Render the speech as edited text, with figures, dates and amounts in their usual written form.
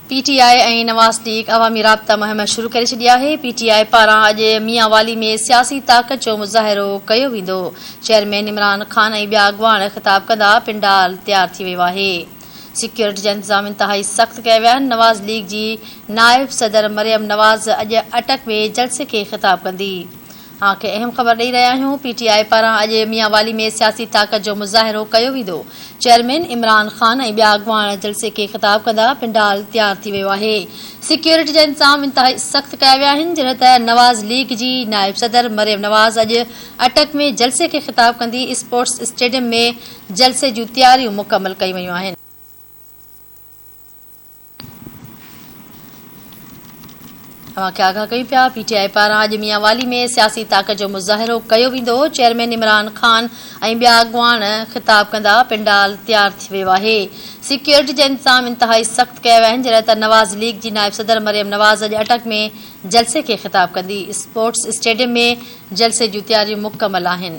P T I ۽ Nawaz league عوامي رابطا مهم شروع ڪري ڇڏي آهي، پي ٽي آء پاران اڄ ميان والي ۾ سياسي طاقت جو مظاهرو ڪيو ويندو، چيئرمين عمران خان ۽ ٻيا اڳواڻ خطاب ڪندا، پنڊال تيار ٿي ويو آهي، سيڪيورٽي جا انتظام انتهائي سخت ڪيا ويا آهن، نواز ليگ جي نائب صدر مريم نواز اڄ اٽڪ ۾ جلسي کي خطاب ڪندي. اوهان کي اهم خبر ڏئي رهيا آهيون، پي ٽي آء پاران اڄ ميانوالي ۾ سياسي طاقت جو مظاهرو ڪيو ويندو، چيئرمين عمران خان ۽ ٻيا اڳواڻ جلسي کي خطاب ڪندا، پنڊال تيار ٿي ويو آهي، سيڪيورٽي جا انتظام انتهائي سخت ڪيا ويا آهن، جڏهن ته نواز ليگ جي نائب صدر مريم نواز اڄ اٽڪ ۾ جلسي کي خطاب ڪندي، اسپورٽس اسٽيڊيم ۾ جلسي جون تياريون مڪمل ڪيون ويون آهن. اوهان کي آگاهه ڪيون پيا، پي ٽي آء پاران اڄ ميان والي ۾ سياسي طاقت جو مظاهرو ڪيو ويندو، چيئرمين عمران خان ۽ ٻيا اڳواڻ خطاب ڪندا، پنڊال تيار ٿي ويو آهي، سيڪيورٽي جا انتظام انتهائي سخت ڪيا ويا آهن، جڏهن ته نواز ليگ جي نائب صدر مريم نواز اڄ اٽڪ ۾ جلسي کي خطاب ڪندي، اسپورٽس اسٽيڊيم ۾ جلسي جون تياريون مڪمل آهن.